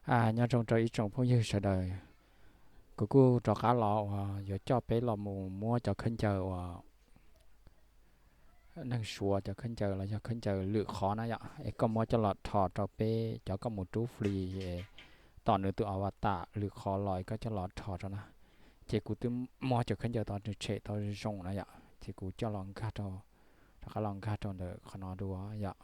Nyob zoo rau ib tsoom phooj ywg sawv daws, kuv kuj rov qab los uas yuav coj peb los mus muab cov khaub ncaws uas neeg Suav cov khaub ncaws los yog khaub ncaws lwm qhov na yom, es koj muab coj los rho rau peb cov koj mus rub free, tom nws tus avatar lwm qhov los es koj coj los rho rau na. Ces kuv twb muab cov khaub ncaws tod nws tshem tau zoo na yom, ces kuv coj los nkag rau, rov qab los nkag rau ntawm qhov no dua yom.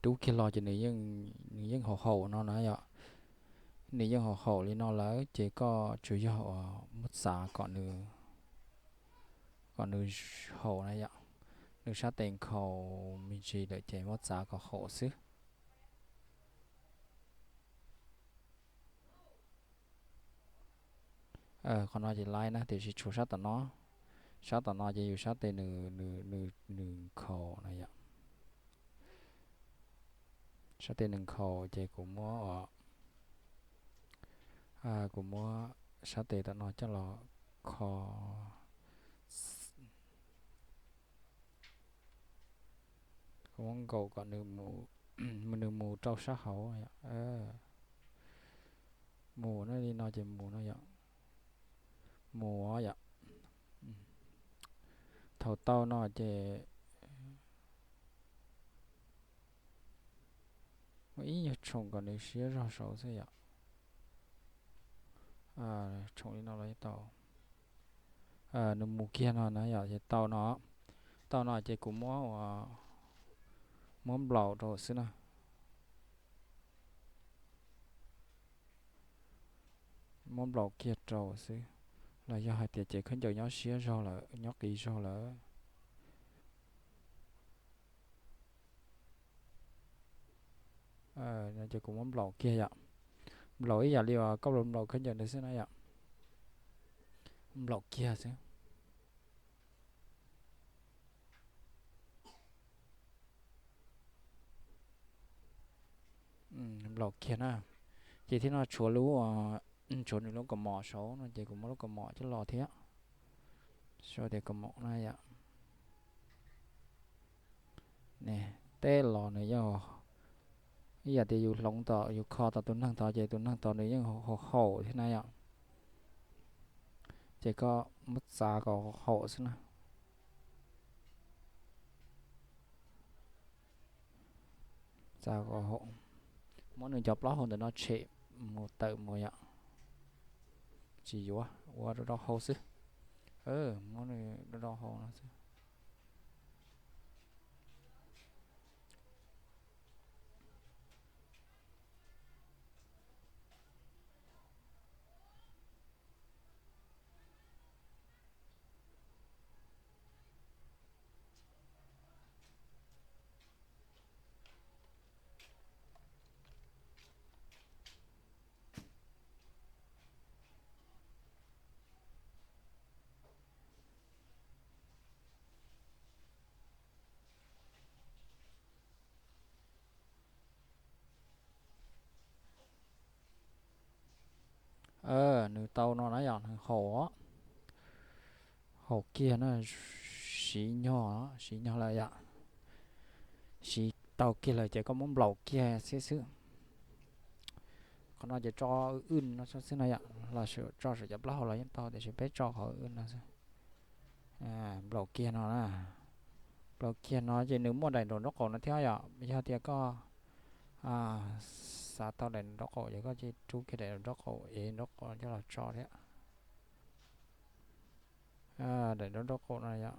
Rub kiag los ces nws yeej haum haum no na yom. Nws yeej haum haum li no lawm ces koj tsuas yog uas muab txav kom nws, kom nws haum na yom. Nws sab tes nkhaus me ntsis lawm ces muab txav kom haum xwb. Qhov no ces laib na, tiam sis tshuav sab tom no, sab tom no ces yus sab tes nws, nws nkhaus na yom. Sab tes nws nkhaus ces kuv muab, kuv muab sab tes tom no coj los kho, kuv muab nkaum kom nws mus rau sab hauv, mus na, li no ces mus no yom, mus yom. Thaum tau no ces muaj ib nyuag tshoom kom nws siab zog saud xwb yom. Tshoom li no los tau. Nws mus kiag no na yom, ces tau no, tau no ces kuv muab, muab nplaum rau xwb na. Muab nplaum kiag rau xwb, los yog hais tias ces khaub ncaws nyob siab zog lawm, nyob qis zog lawm. Ces kuv muab nplaum kiag yom, nplaum ib yam li uas koj nplaum khaub ncaws ntawd xwb na yom, nplaum kiag xwb. Nplaum kiag na, ces thiab no tshuav lub, tshuav nws lub kaus mom saud no ces kuv muab lub kaus mom coj los thiab, sau tias kaus mom na yom. Teb los nws yeej ib yam tias yus hloov tod, yus kho tod tus neeg tod ces tus neeg tod nws yeej haum haum thiab na yom. Ces koj muab txav kom haum xwb na. Txav kom haum, muab nws cov plaub hau ntawm no tshem mus tawm mus yom. Tsis yuav, ua rau rau hau xwb. Muab nws rau rau hau no xwb. Nws tau no na yom, nws haum, haum kiag na, siv nyog, siv nyog lawm yom. Siv tau kiag lawm ces koj muab nplaum kiag xwb xwb. Qhov no ces tso wb no xwb na yom, los tso saum cov plaub hau los yeej tau, tiam sis peb tso qhov wb no xwb. Nplaum kiag no na, nplaum kiag no ces nws muaj daim nraum nraub qaum no thiab yom. Yog tias koj xav tau daim nraum nraub qaum ces koj cia li rub kiag daim nraum nraub qaum, ev nraub qaum coj los tso thiab. Daim nraub nraub qaum no yom,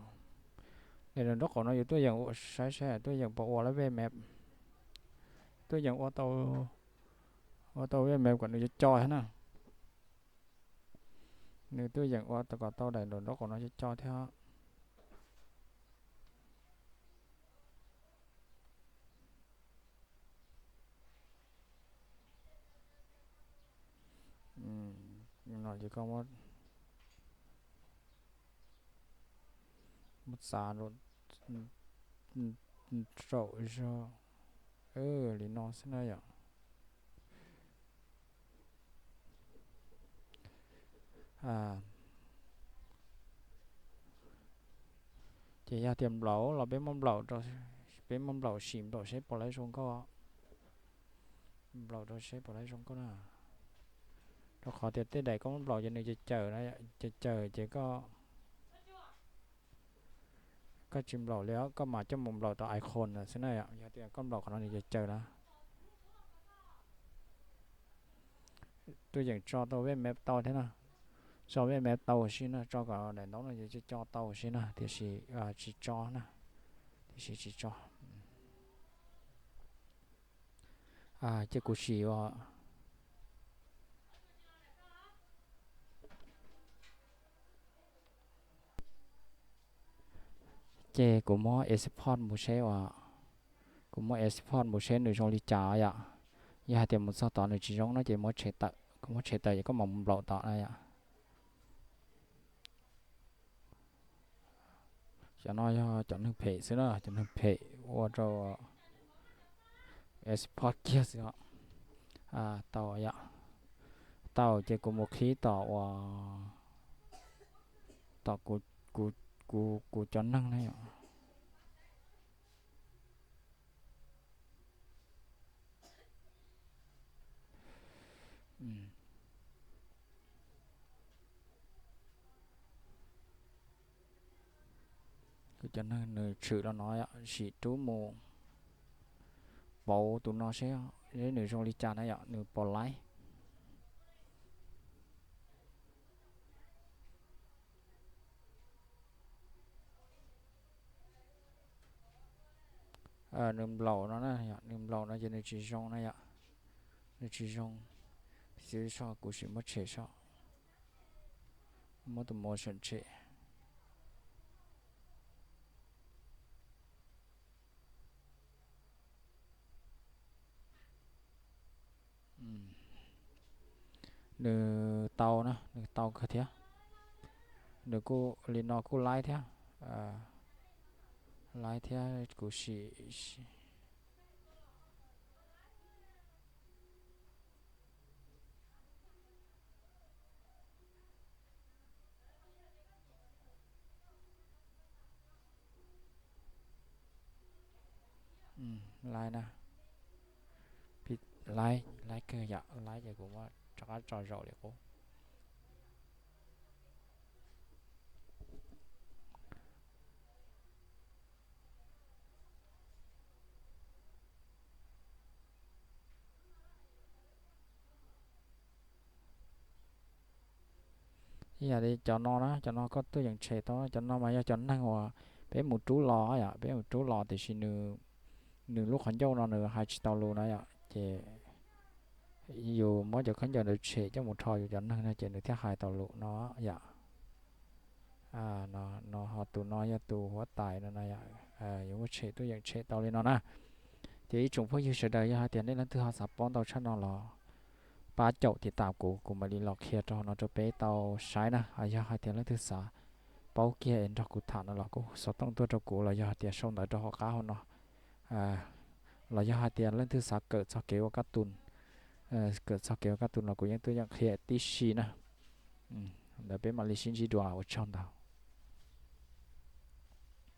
daim nraub nraub qaum no yus tuaj yeem ua, saib saib tuaj yeem puas ua lawm vej mev, tuaj yeem ua tau, ua tau vej mev kom nws co co thiab na. Nws tuaj yeem ua kom tau daim nraum nraub qaum no co co thiab. No ces koj muab txav rau, rau zog li no xwb na yom. Ces yog tias nplaum los peb muab nplaum rau, peb muab nplaum sim nplaum seb puas laib zoo nkauj. Nplaum rau seb puas laib zoo nkauj na. Rau qhov tias tej daim koj muab nplaum ces nws cawm cawm na, cawm cawm ces koj, koj tsis nplaum li os, koj mam coj mus nplaum tau iClone xwb na yom. Yog tias koj nplaum qhov no nws cawm cawm na. Tuaj yeem tso tau Vmap tau thiab na. Tso Vmap tau ua si na, tso kom daim ntaub no ces co tau ua si na, tiam sis tsis tso na, tiam sis tsis tso. Ces kuv sim ua, ces kuv muab export mus seb ua, kuv muab export mus seb nws zoo li cas yom. Yog hais tias mus txog tod nws tsis zoo no ces muab tshem tawm, kuv muab tshem tawm ces koj mam mus nplaum tod na yom. Cov no yog cov neeg phem xwb na, cov neeg phem ua rau export kiag xwb os. Tau yom, tau ces kuv mus qhib tom uas, tom kuv, kuv, kuv cov neeg na yom. Kuv cov neeg nws tshwm los no yom, sim rub mus pauv tus no seb, seb nws zoo li cas na yom, nws puas laib. Nws nplaum no na, nws nplaum no ces nws tsis zoo na yom, nws tsis zoo. Xwb so kuv sim muab tshem so, muab tus motion tshem. Nws tau na, nws tau kawg thiab. Nws kuj li no kuj laib thiab, laib thiab kuv sim. Laib na, laib, laib kawg yom, laib ces kuv muab rov qab tso zaum li qub. Ib yam li cov no na, cov no koj tuaj yeem tshem tau, cov no mas yog cov neeg uas peb mus rub los yom, peb mus rub los tiam sis nws, nws lub qhov ncauj no nws hais tsis tau lus na yom, ces yus muab cov khaub ncaws ntawd tshem coj mus rho yus cov neeg no ces nws thiaj hais tau lus no yom. No ho tus no yog tus huab tais no na yom, yuav muab tshem tuaj yeem tshem tau li no na. Ces ib tsoom phooj ywg sawv daws yog hais tias nej leej twg ho xav paub ntau tshaj no los pab caum tiv tam kuv, kuv mam li los qhia rau no rau peb tau saib na. Yog hais tias leej twg xav paub kiag es nrog kuv tham no los kuj xov tooj tuaj rau kuv los yog hais tias sau ntawv rau hauv qab hauv no. Los yog hais tias leej twg xav kawm txog kev ua kab tus, kawm txog kev ua kab tus no kuv yeej tuaj yeem qhia tib si na. Ntawd peb mam li sib ntsib dua, ua tsaug ntau.